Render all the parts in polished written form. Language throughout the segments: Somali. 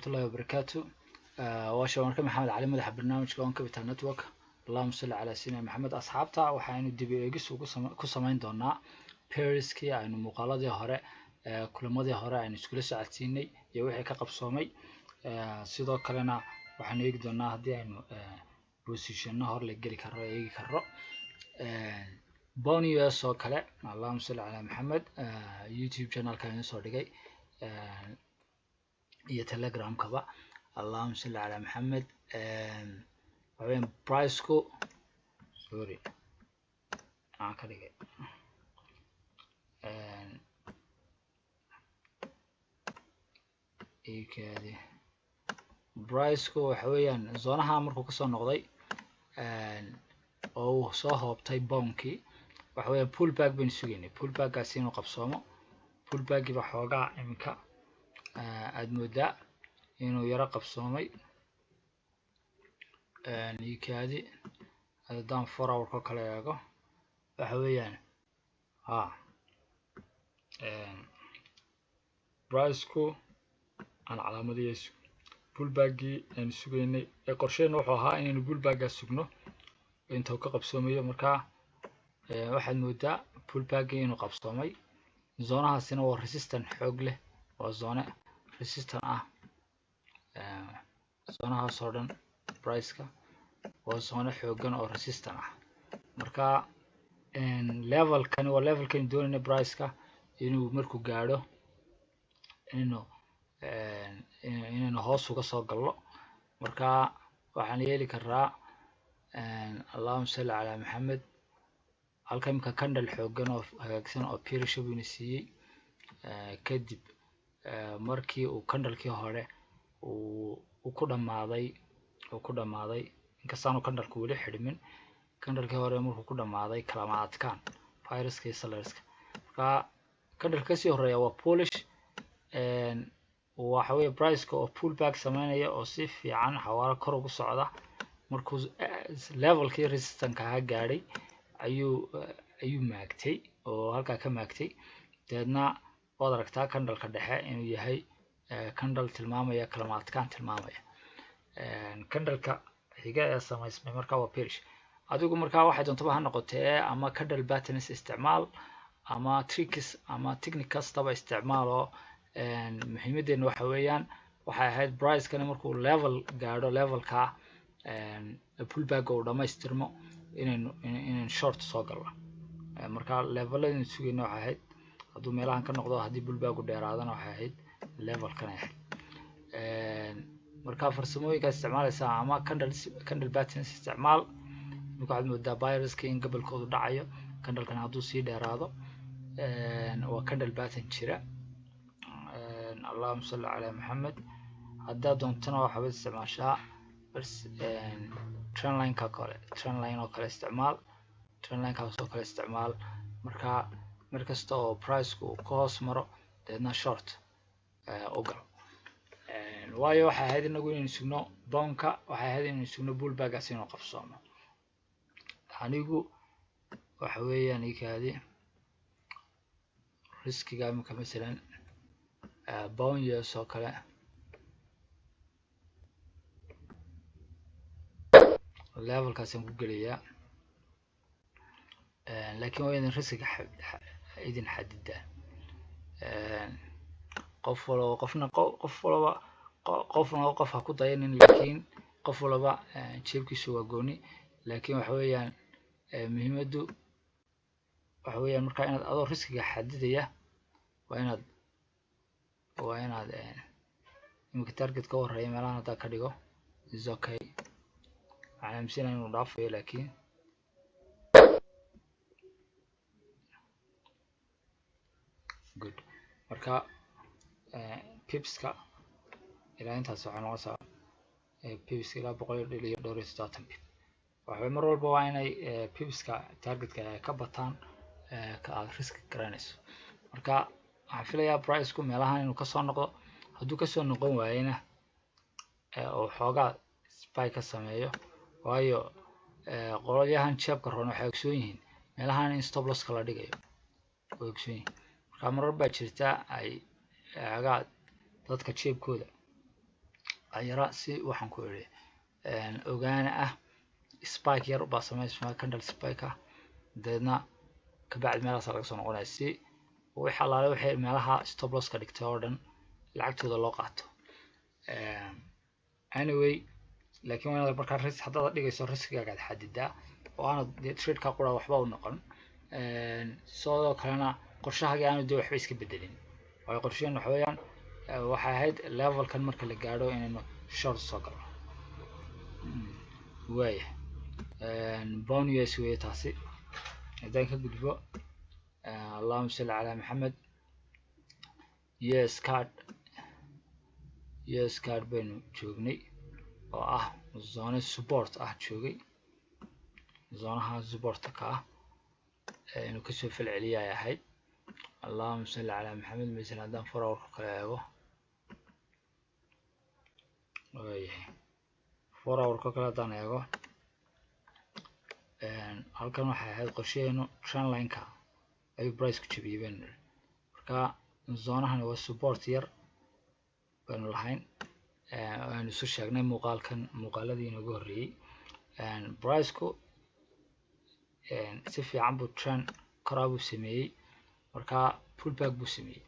Waraxmatullahi wabarakaatu. Waa Shawarka Maxamed Cali, madaxa barnaamijka On Capital Network. Allahuma salli calaa sayidina Maxamed. Asxaabta, waxaynu dib u eegis ku samayn doonaa pairskii aynu muuqaaladii hore, kulamadii hore aynu iskula socodsiinay iyo wixii ka qabsoomay. Sidoo kalena waxaanu eegi doonaa haddii aynu positionno hor la geli karo, eegi karo pound US oo kale. Allahuma salli calaa Maxamed. YouTube channelka idin soo dhigay iyo Telegramkaba. Allahuma salli calaa Maxamed. Waxaweyan priceku, sorry, maxaan ka dhigay? Ikaadi. Priceku waxa weeyaan zonaha markuu kasoo noqday oo uu soo hoobtay poundkii, waxa weeyaan pullback baynu sugaynay, pullbackgaasi inuu qabsoomo. Pullbackgii baa xoogaa iminka aada moodaa inuu yaro qabsoomay. Ikaadi, haddaan 4 hour oo kale eego, waxa weeyaan ha priceku aan calaamadiyeyso pullbackgii aynu sugaynay ee qorsheyna wuxuu ahaa inaynu pullbackgaa sugno inta uu ka qabsoomayo. Markaa waxaad moodaa pullbackgii inuu qabsoomay. Zonahaasina waa resistance xoog leh, waa zone resistance ah. Zonahaas oo dhan priceka waa zone xoogan oo resistance ah. Marka levelkani waa levelkani doonayna priceka inuu markuu gaadho inaynu hoos uga soo galno. Marka waxaan yeeli karaa, allahuma salli calaa Maxamed, halka imika candle xoogan oo hagaagsan oo bearish buu ina siiyey. Kadib markii uu candlekii hore uu ku dhamaaday, inkastaanu candleku weli xidhmin, candlekii hore markuu ku dhamaaday kalama adkaan buyerska iyo sellerska. Marka candleka kasii horeeya waa bullish. Waxa weeye priceka oo pullback sameynaya oo si fiican xawaaro kor ugu socda. Markuu levelkii resistanceka ahaa gaadhay ayuu maagtay oo halkaa ka maagtay. Dabeedna waad aragtaa candleka dhexe inuu yahay candle tilmaamaya kalama adkaan tilmaamaya. Candleka xiga ee samaysmay marka waa bearish. Adigu markaa waxay doontaba ha noqotee, ama candle patterns isticmaal ama tricks ama technique kastaba isticmaal, oo muhiimadeena waxa weeyaan waxay ahayd pricekani markuu level gaadho, levelka pullback uu dhamaystirmo, inaynu short soo galno. Marka leveladaynu sugayno waxay ahayd hadduu meelahan ka noqdo, haddii pullback u dheeraadana waxay ahayd levelkan ay ahayd. Marka farsamooyinkaad isticmaalaysaa ama candle patterns isticmaal. Imika waxaad moodaa buyerska in gobolkoodu dhacayo. Candlekan hadduu sii dheeraado waa candle pattern jira. Allahuma salli calaa Maxamed. Haddaad doontana waxaad isticmaashaa bas trendlineka kale, trendline oo kale isticmaal, trendlinekaas oo kale isticmaal. Marka mar kasta oo priceku uu ka hoos maro, dabeedna short u gal. Waayo waxay ahayd inagu inaynu sugno poundka, waxay ahayd inaynu sugno pullbackaas inuu qabsoomo. Anigu waxa weeyaan, ikaadi, riskiga imika masalan pound US oo kale levelkaasaan ku gelayaa, laakiin waa idin riskiga idin xadidaa. Qof walaba, qofna, qof walaba, qofna qof ha ku dayanin, laakiin qof walaba jeebkiisu waa gooni. Laakiin waxa weeyaan muhiimaddu waxa weeyaan marka inaad adoo riskiga xadidaya waa inaad imika target ka horeeya meelahan haddaa ka dhigo is okay. Waxaan aaminsanaya inuu dhaafayo, laakiin good. Marka pipska ilaa intaas waxay noqonaysaa pipska ilaa 174 pip. Waxbay mar walba waa inay pipska targetka ay ka bataan ka aad risk garanayso. Marka waxaan filayaa priceku meelahan inuu kasoo noqdo. Hadduu kasoo noqon waayena oo xoogaa spike ka sameeyo, waayo qolyahan jeebka roon waxay ogsoon yihiin meelahan in stop losska la dhigayo way ogsoon yihiin. Marka marar baa jirta ay xoogaa dadka jeebkooda Yara si waxaan ku idhi ogaana ah, spike yar baa samaysma, candle spike ah. Dabeedna kabacdi meelahaas laga soo noqonaya, si wix allaale wixii meelaha stop loss ka dhigtay oo dhan lacagtooda loo qaato. Anyway, laakiin waa inaad markaa risk haddaad dhigayso, riskigaaga aad xadidaa oo aanad dee trade-ka qura waxba u noqon. Sidoo kalena qorshahaaga aanu dee waxba iska bedelin, waayo qorshaheen waxa weeyaan waxay ahayd levelkan marka la gaadho inaynu short soo galno. Waaya, pound US weeye taasi. Haddaan ka gudbo, allahuma salli calaa Maxamed, US CAD. US CAD baynu joognay oo ah zone support ah joogay, zonaha supportka ka ah inuu kasoo falceliya ay ahayd. Allahuma salli calaa Maxamed, masalan haddaan 4 hourka kale eego, waayahay, 4 hourka kale haddaan eego, halkan waxay ahayd qorshaheenu trendline-ka ayuu price ku jabiyey baynu niri. Marka zonahani waa support yar baynu lahayn, aynu isu sheegnay muuqaalkan, muuqaaladii inooga horreeyey. Priceku si fiican buu trend koraa buu sameeyey, marka pullback buu sameeyey,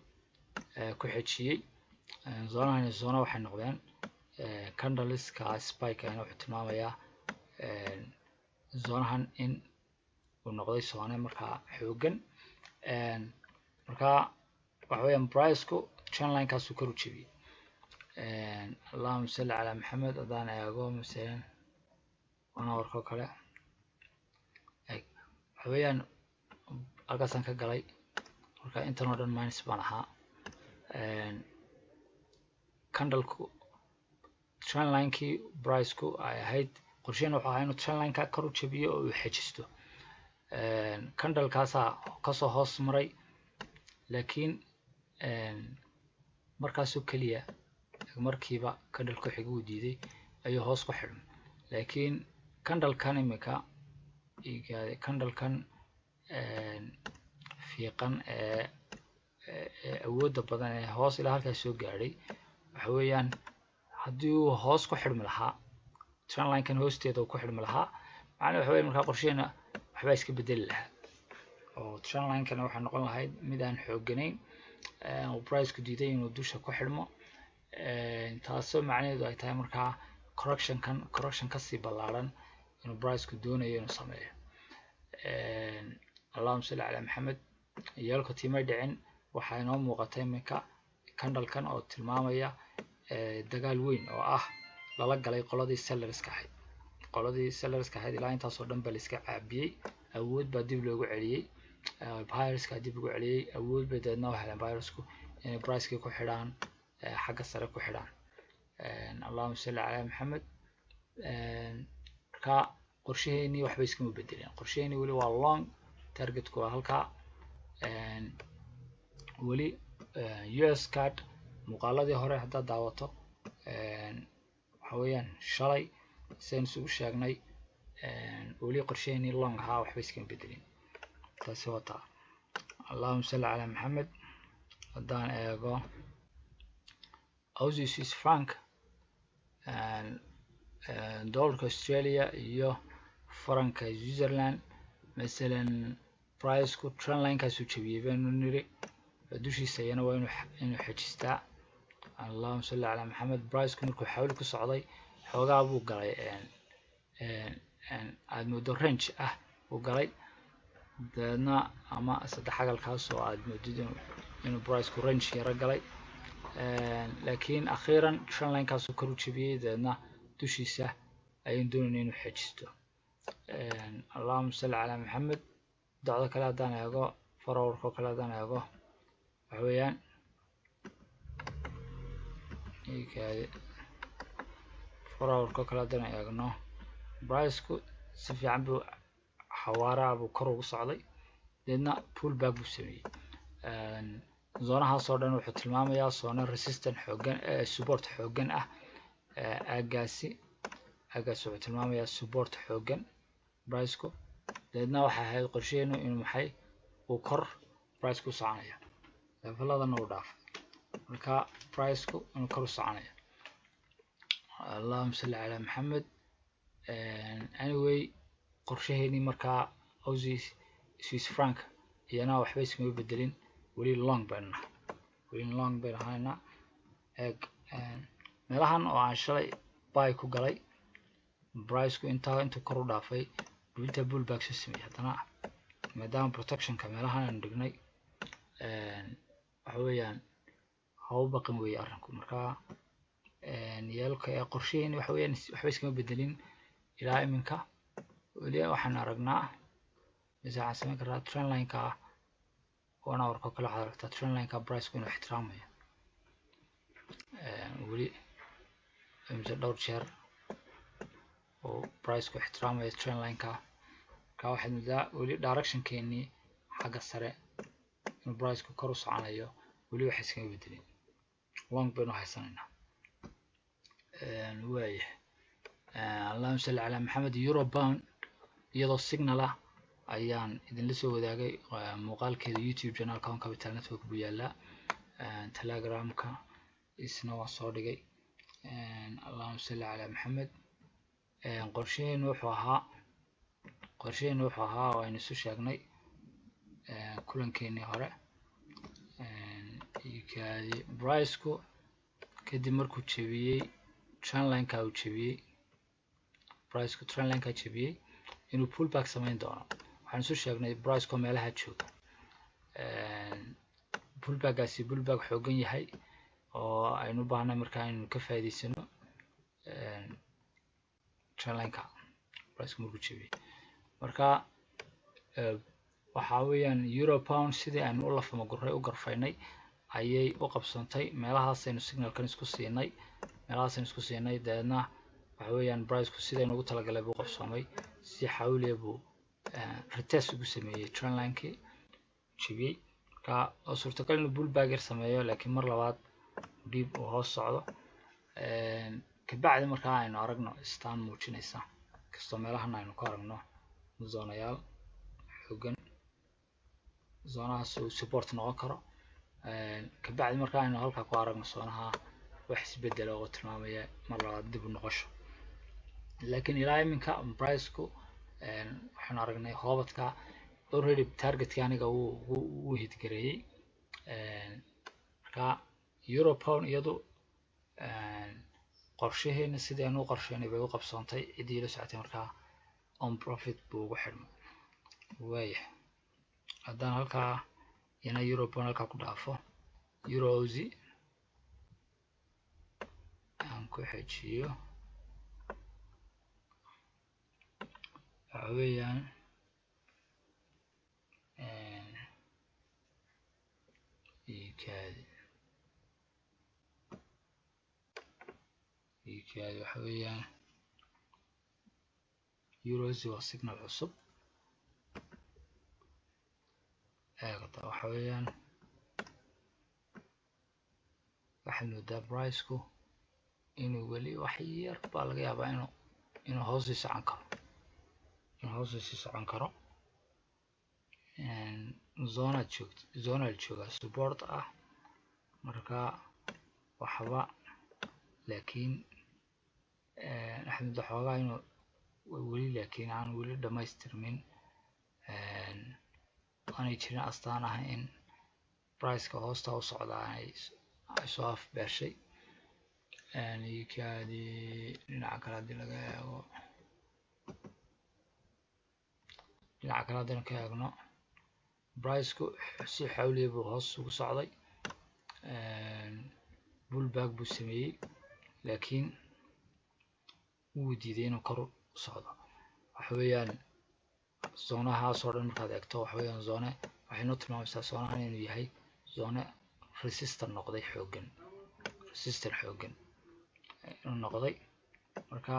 ku xejiyey zonahani. Zona waxay noqdeen candleska spike ahna wuxuu tilmaamayaa zonahan in uu noqday zone markaa xoogan. Marka waxa weeyaan priceku trendline-kaasuu kor u jebiyey. Allahuma salli calaa Maxamed, haddaan eego masalan 1 hourka oo kale, waxa weeyaan halkaasaan ka galay. Marka intan oo dhan minus baan ahaa. Candleku trendline-kii priceku ay ahayd, qorsheen wuxuu ahaa inuu trendline-ka kor u jabiyo oo uu xejisto. Candlekaasaa kasoo hoos maray, laakiin markaasoo keliya markiiba candle ku xiga uu diiday ayuu hoos ku xidhmay. Laakiin candlekan imika, candlekan fiiqan ee awoodda badan ee hoos ilaa halkaas soo gaadhay, waxa weeyaan haddii uu hoos ku xidhmi lahaa, trendline-kan hoosteeda uu ku xidhmi lahaa, macnaha waxa weya markaa qorsheena waxbaa iska bedeli lahaa oo trendline-kana waxay noqon lahayd mid aan xoogganayn uu priceku diiday inuu dusha ku xidhmo, taasoo macnaheedu ay tahay markaa correctionkan correction kasii ballaaran inuu priceku doonayo inuu sameeyo. Allahuma salli calaa Maxamed, yeelka tiimay dhicin. Waxaa inoo muuqata iminka candlekan oo tilmaamaya dagaal weyn oo ah lala galay qoladii sellerska ahayd. Qoladii sellerska ahayd ilaa intaasoo dhan ba la iska caabiyey, awood baa dib loogu celiyey, buyerska dib ugu celiyey awood bay. Dabeedna u heleen buyersku inay pricekii ku xidhaan, xagga sare ku xidhaan. Allahuma salli calaa Maxamed, marka qorshaheenii waxba iskama bedeleen. Qorshaheenii weli waa long, targetku waa halkaa weli. US CAD muuqaaladii hore haddaad daawato, waxa weeyaan shalay sidaan isugu sheegnay, weli qorshaheenii long ahaa waxba iskama bedelin. Taasi waa taa. Allahuma salli calaa Maxamed, haddaan eego Aussie Swiss franc, dollarka Australia iyo faranka Switzerland, masalan priceku trendline-kaasuu jabiyey baynu niri, dushiisa iyana waa inuu xejistaa. Allahuma salli calaa Maxamed, priceku markuu xawli ku socday xoogaa buu galay, aada moodo range ah uu galay. Dabeedna ama saddex xagalkaas oo aad moodid inuu priceku range yaro galay, laakiin akhiiran trendline-kaasuu kor u jabiyey. Dabeedna dushiisa ayaan doonayna inuu xejisto. Allahuma salli calaa Maxamed, docdo kale haddaan eego, 4 hourka kale haddaan eego, waxa weeyaan ikaadi, 4 hourka kale haddaan eegno, priceku si fiican buu xawaaraha buu kor ugu socday, deedna pullback buu sameeyey. Zonahaas oo dhan wuxuu tilmaamayaa zone resistance xoogan, support xoogan ah. Aagaasi wuxuu tilmaamayaa support xoogan priceku. Dabeedna waxay ahayd qorsheenu inuu maxay uu kor priceku u soconayo, leveladana uu dhaafay, marka priceku inuu kor u soconayo. Allahuma salli calaa Maxamed. Anyway, qorshaheenii markaa Aussie Swiss franc iyana waxba iskama bedelin. Weli long baynu nahay, weli long baynu ahaynaa. Eeg meelahan oo aan shalay buy ku galay, priceku intaa intuu kor u dhaafay buu intaa pullback soo sameeyey. Haddana maadaama protectionka meelahan aynu dhignay, waxa weeyaan ha u baqin weeye arrinku. Marka yeelka ee qorshaheeni waxa weeyaan waxba iskama bedelin ilaa iminka. Weli waxaan aragnaa mise waxaan samayn karnaa trendlineka 1 hour oo kale. Waxaad aragtaa trendlineka priceku inuu ixtiraamayo weli, mise dhowr jeer oo priceku ixtiraamayo trendlineka. Marka waxaad moodaa weli directionkeenii xagga sare inuu priceku kor u soconayo. Weli wax iskama bedelin, long baynu haysanaynaa. Waayahay, allahuma salli calaa Maxamed. Euro pound iyadoo signal ah ayaan idinla soo wadaagay. Muuqaalkeeda YouTube channelka On Capital Network buu yaalaa, Telegramka isna waan soo dhigay. Allahuma salli calaa Maxamed. Qorshaheenu wuxuu ahaa oo aynu isu sheegnay kulankeenii hore ikaadi, priceku kadib markuu jebiyey trendlineka uu jebiyey, priceku trendlineka jebiyey, inuu pullback samayn doono. Waxaan isu sheegnay priceku meelaha jooga pullbackgaasi pullback xoogan yahay oo aynu u baahnay markaa inaynu ka faa'iidaysano trendlineka priceku markuu jebiyey. Marka waxa weeyaan euro pound sidii aynu u lafamaguray u garfaynay ayay u qabsantay. Meelahaasaynu signalkan isku siinay, meelahaasaynu isku siinay. Dabeedna waxa weeyaan priceku sidaynu ugu talagalay buu qabsoomay. Si xawliya buu retest ugu sameeyey trendlinekii jebiyey. Marka oo suurtagal inuu pullback yar sameeyo, laakiin mar labaad dib uu hoos socdo. Kabacdi markaa aynu aragno staan muujinaysa kastoo meelahan aynu ku aragno zoneyaal xoogan, zonehaas uu support noqon karo. Kabacdi marka aynu halkaa ku aragno zoneha wax isbedela oo tilmaamaya mar labaad dib u noqosho. Laakiin ilaa iminka priceku waxaanu aragnay hoobadka. Already targetkii aniga wuu hit gareeyey. Marka euro pound iyadu qorshaheena sidii aynu u qorsheynay bay u qabsoontay. Ciddii la socotay markaa on profit buu ugu xidhmay. Waayahay, haddaan halkaa ina euro pound halkaa ku dhaafo, euro Aussie aan ku xejiyo. Waxa weeyaan ikaadi, ikaadi. Waxa weeyaan euro Aussie waa signal cusub. Eegata, waxa weeyaan waxaad moodaa priceku inuu weli wax yar baa laga yaabaa inuu hoos sii socon karo, inuu hoos sii socon karo. Zoneaad joogto, zoneaad joogaa support ah. Marka waxba, laakiin waxaad moodaa xoogaa inuu weli, laakiin aan weli dhamaystirmin, aanay jirin astaan ah in priceka hoosta u socdaa ay soo afbeeshay. Ikaadi, dhinaca kale haddii laga eego, dhinaca kale haddaynu ka eegno, priceku si xawliya buu hoos ugu socday, pullback buu sameeyey, laakiin wuu diiday inuu kor u socdo. Waxa weeyaan zonehaas oo dhan markaad eegto, waxa weeyaan zone waxay noo tilmaamaysaa zonehan inuu yahay zone resistant noqday xoogan, resistant xoogan inuu noqday. Marka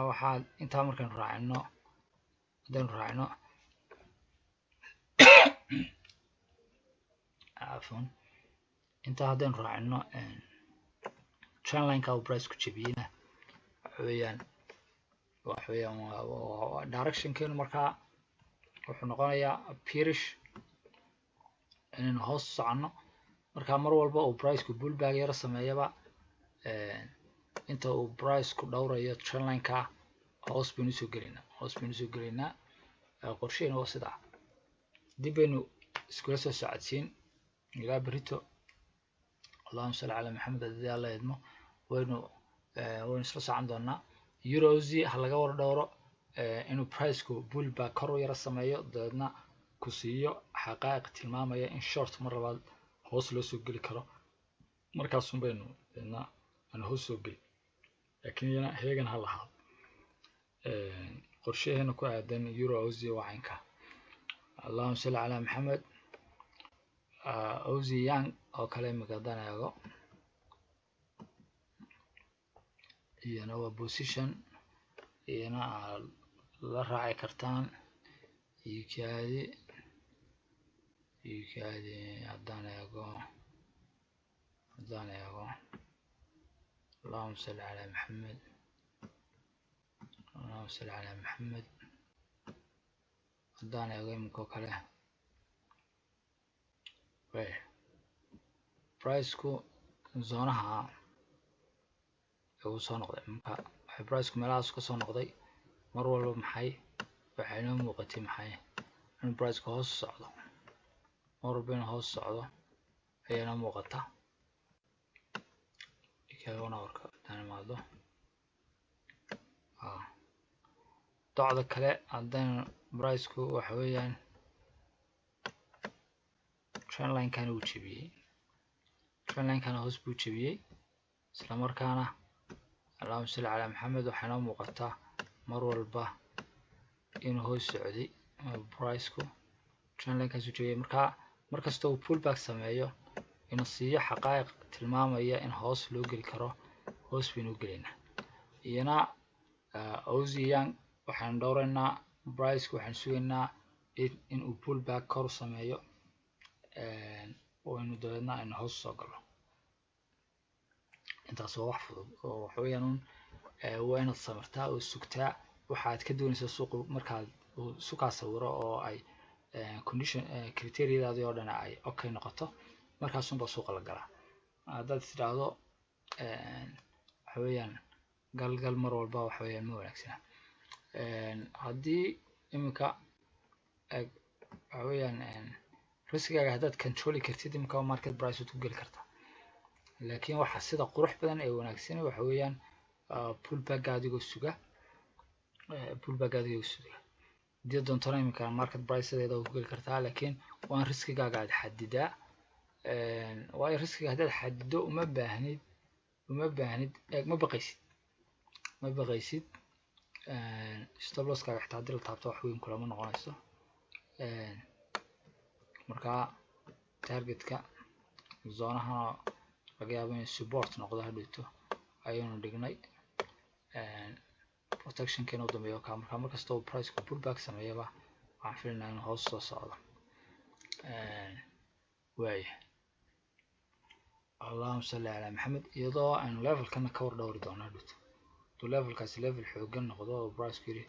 waxaa intaa markaynu raacino, haddaynu raacino, cafwan, intaa haddaynu raacino trendlineka uu price ku jebiyeyna, waxa weeyaan waa directionkeenu. Markaa wuxuu noqonayaa bearish, inaynu hoos soconno. Marka mar walba uu priceku pullback yaro sameeyaba, Inta uu price ku dhowrayo trendline-ka, hoos baynu usoo gelaynaa, hoos baynu usoo gelaynaa. Qorsheena waa sidaa. Dib baynu iskula soo socodsiin ilaa berito. Allahuma salli calaa Maxamed. Haddii Alla idmo, waynu isla socon doonaa. Euro Aussie ha laga war dhowro inuu priceku pullback kor u yaro sameeyo, dabeedna ku siiyo xaqaa'iq tilmaamaya in short mar labaad hoos loo soo geli karo. Markaasun baynu dabeedna aan hoos soo geli, laakiin iyana heegan ha lahaado. Qorshaheena ku aadan euro Aussie waa caynka. Allahuma salli calaa Maxamed. Aussie yen oo kale imika haddaan eego, iyana waa position iyana aad la raaci kartaan. Ikaadi, ikaadi, haddaan eego, allahuma salli calaa Maxamed, allahuma salli calaa Maxamed. Haddaan eego iminka oo kale, priceku zonaha uu soo noqday marka, waxay priceku meelahaas ka soo noqday mar walba. Maxay waxay inoo muuqatay? Maxay inuu priceku hoos socdo, mar walba inuu hoos socdo ayaa inoo muuqata. 1 hourka haddaan imaado, docda kale haddaan, priceku waxa weeyaan trendline-kana uu jebiyey, trendline-kana hoos buu jebiyey. Isla markaana, allahuma salli calaa Maxamed, waxaa inoo muuqataa mar walba inuu hoos socday priceku, trendline-kaasuu jebiyey. Markaa markasta uu pullback sameeyo, inuu siiyo xaqaa'iq tilmaamaya in hoos loo geli karo, hoos baynu u gelaynaa. Iyana Aussie yen waxaan dhowraynaa priceka, waxaan sugaynaa in uu pullback kor u sameeyo, aynu dabeedna aynu hoos soo galo. Intaas waa wax fudud oo waxa weeyaan un waa inaad samirtaa oo sugtaa waxaad ka doonaysaa suuqu. Markaad uu sukaa sawiro oo ay condition criteriadaadii oo dhan ay okay noqoto, markaasunbaa suuqa la galaa. Haddaad tidhaahdo waxa weeyaan gal gal mar walba, waxa weeyaan ma wanaagsana. Haddii iminka waxa weeyaan riskigaaga haddaad controli kartid, iminka market price waad ku geli kartaa, laakiin waxa sida qurux badan ee wanaagsan waxa weeyaan pullback adigoo suga, pullback adigoo suga. Hadii doontona iminka market price sideeda ku geli kartaa, laakiin waa in riskigaaga aad xadidaa, waayo riskiga haddaad xadido, uma baahnid, ma baqaysid, ma baqaysid. Stop losskaaga xitaa haddii la taabto, wax weyn kulama noqonayso. Marka targetka zonaha laga yaabo inay support noqdo hadhowto ayaynu dhignay. Protectionkeena u dambeeyo ka marka markasta uu priceka pullback sameeyaba, waxaan filaynaa inuu hoos soo socdo. Waaya, allahuma salli calaa Maxamed. Iyadoo aynu levelkana ka war dhowri doono hadhowto, hadduu levelkaasi level xoogan noqdo oo priceku yidhi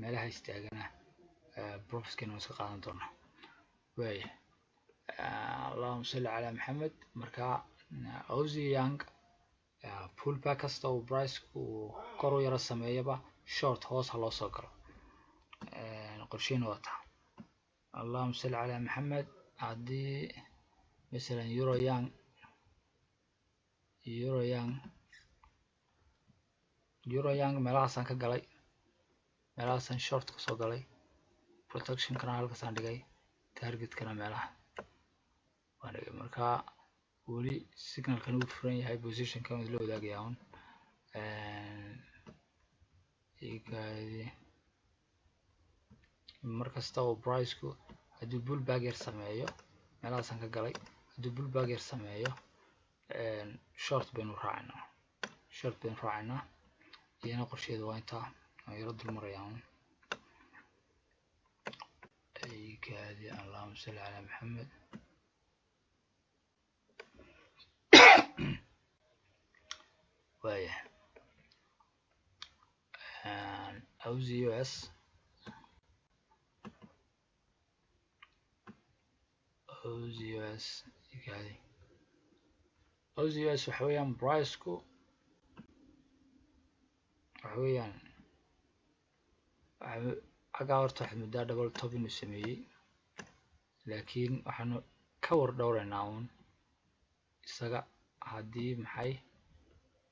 meelaha istaagana, profitkeena waan iska qaadan doonaa. Waaya, allahuma salli calaa Maxamed. Marka Aussie yen, pullback kasta uu price uu kor u yaro sameeyaba, short hoos ha loo soo galo, qorshihiina waa taa. Allahuma salli calaa Maxamed. Haddii masalan euro yen, euro yen, euro yen meelahaasaan ka galay, meelahaasaan short kasoo galay, protectionkana halkaasaan dhigay, targetkana meelaha waan dhigay. Marka weli signalkan uu furan yahay, positionkan la wadaagaya un ikaadi. Mar kasta oo priceku hadduu pullback yar sameeyo, meelahaasaan ka galay, hadduu pullback yar sameeyo, short baynu raacaynaa, short baynu raacaynaa. Iyana qorsheedu waa intaa, waan yaro dul marayaa un. Ikaadi, allahuma salli calaa Maxamed. Waaya, Aussie US, Aussie US, ikaadi. Aussie US waxa weeyaan priceku Waxa weeyaan xaggaa horta waxaad muddaa double top inuu sameeyey, laakiin waxaanu ka war dhowraynaa uun isaga haddii maxay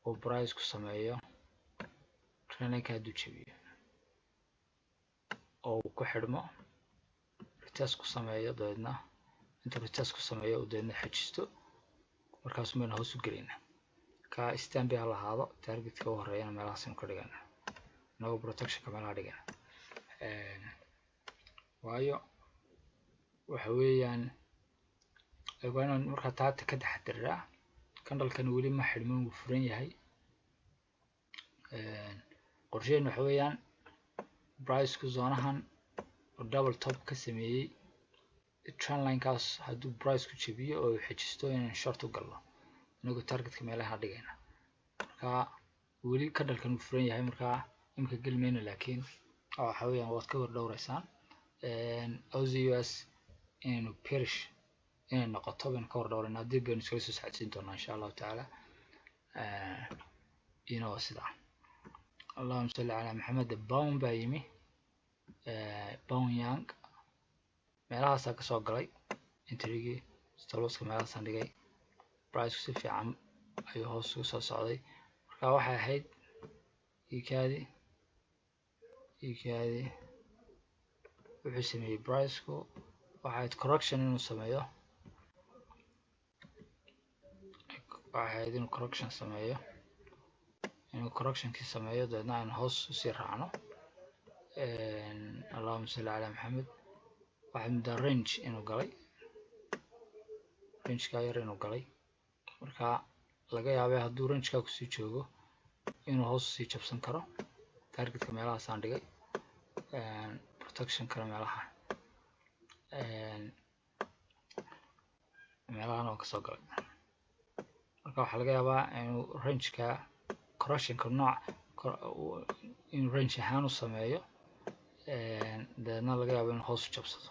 uu price ku sameeyo trendlineka. Hadduu jabiyo oo uu ku xidhmo, retest ku sameeyo, dabeedna intuu retest ku sameeyo uu dabeedna xejisto, markaas baynu hoos u gelaynaa. Ka standby ha lahaado. Targetka u horeeyana meelahaas aynu ka dhigana, inagoo protectionka meelaha dhigana, waayo waxa weeyaan waa inaan markaa taata ka taxadiraa. Candlekan weli ma xidhmin, wuu furan yahay. Qorsheen waxa weeyaan priceku zoneahan oo double top ka sameeyey trendlinekaas, hadduu priceku jabiyo oo uu xejisto, inaan short u galno inagoo targetka meelaha dhigayna. Marka weli candlekan wuu furan yahay, markaa imika geli mayno, laakiin waxa weeyaan waad ka war dhowreysaan. Aussie US inaynu bearish inay noqoto baynu ka war dhowraynaa, dib baynu iskala soo socodsiin doonaa insha Allahu tacaala. Iyana waa sidaa. Allahuma salli calaa Maxamed. Pound baa yimi, pound yen meelahaasaa kasoo galay entrygii, stop losska meelahaasaan dhigay. Priceku si fiican ayuu hoos ugu soo socday. Marka waxay ahayd ikaadi ikaadi, wuxuu sameeyey priceku waxay ahayd correction inuu sameeyo, waxay ahayd inuu correction sameeyo, inuu correctionkii sameeyo, dabeedna aynu hoos usii raacno. Allahuma salli calaa Maxamed. Waxaad muddaa range inuu galay, rangekaa yar inuu galay. Marka laga yaabay hadduu rangekaa kusii joogo inuu hoos usii jabsan karo. Targetka meelahaasaan dhigay, protectionkana meelahan oo kasoo galay. Marka waxaa laga yaabaa inuu rangeka correctionka nooc inuu range ahaan u sameeyo, dabeedna laga yaabo inuu hoos u jabsado.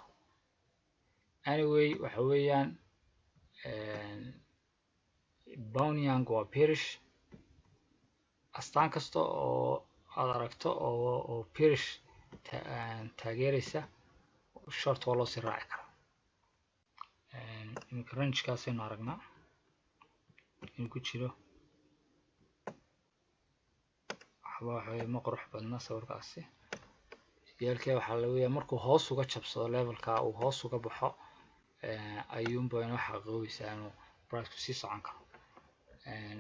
Anyway, waxa weeyaan pound yen waa bearish. Astaan kasta oo aad aragto oo bearish taageeraysa, short waa loo sii raaci karaa. Iminka rangekaasaynu aragnaa inuu ku jiro. Waxba waxa weye ma qurux badna sawirkaasi yeelkee. Waxaa laga yaaba markuu hoos uga jabsado levelka, uu hoos uga baxo, ayuunba inoo xaqiiqooysaa inuu priceku sii socon karo.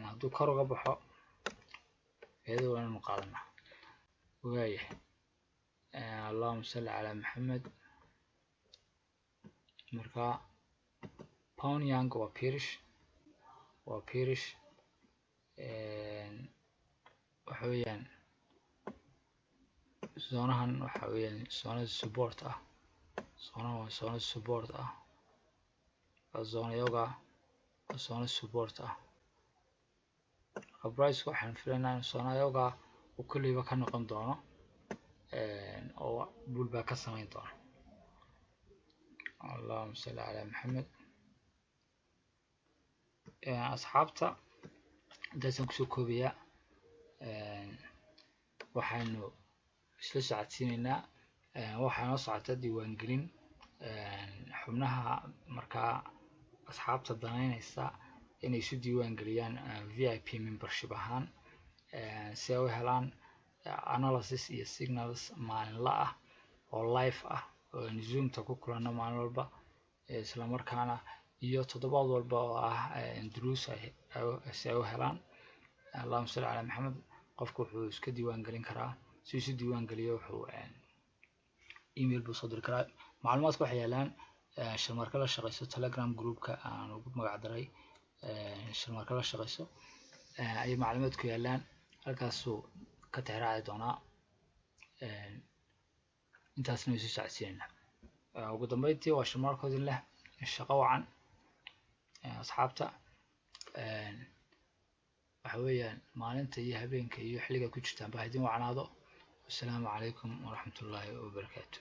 Hadduu kor uga baxo, iyada waa inaynu qaadanaa. Waayahay, allahuma salli calaa Maxamed. Marka pound yen waa bearish, waa bearish. Waxa weeyaan zoneahan waxa weeyaan zonada support ah. Zoneahan waa zone support ah, waa zoneyaga, waa zone support ah. Marka priceka waxaan filaynaa in zoneyaga uu kolleyba ka noqon doono oo pullback ka samayn doono. Allahuma salli calaa Maxamed. Asxaabta, intaasaan kusoo koobayaa. Waxaynu isla socodsiineynaa, waxaa noo socota diiwaangelin xubnaha. Markaa asxaabta danaynaysa inay isu diiwaan geliyaan VIP membership ahaan si ay u helaan analysis iyo signals maalinla ah oo live ah oo aynu Zoomta ku kulanno maalin walba, isla markaana iyo toddobaad walba oo ah duruus, si ay u helaan. Allahuma salli calaa Maxamed. Qofku wuxuu iska diiwaan gelin karaa, si isu diiwaan geliyo wuxuu email buu soo diri karaa. Macluumaadka waxay yaalaan Sharmarka la shaqeyso Telegram groupka aan ugu magac daray Sharmarka la shaqeyso ayay macluumaadku yaalaan, halkaasuu ka tixraaci doonaa. Intaasna way sii socodsiinayna. Ugu dambeyntii, waa Sharmarkoodin leh shaqo wacan asxaabta. Waxa weeyaan maalinta iyo habeenka iyo xilliga ku jirtaan ba idin wacnaado. Wasalaamu calaykum waraxmatullaahi wabarakaatu.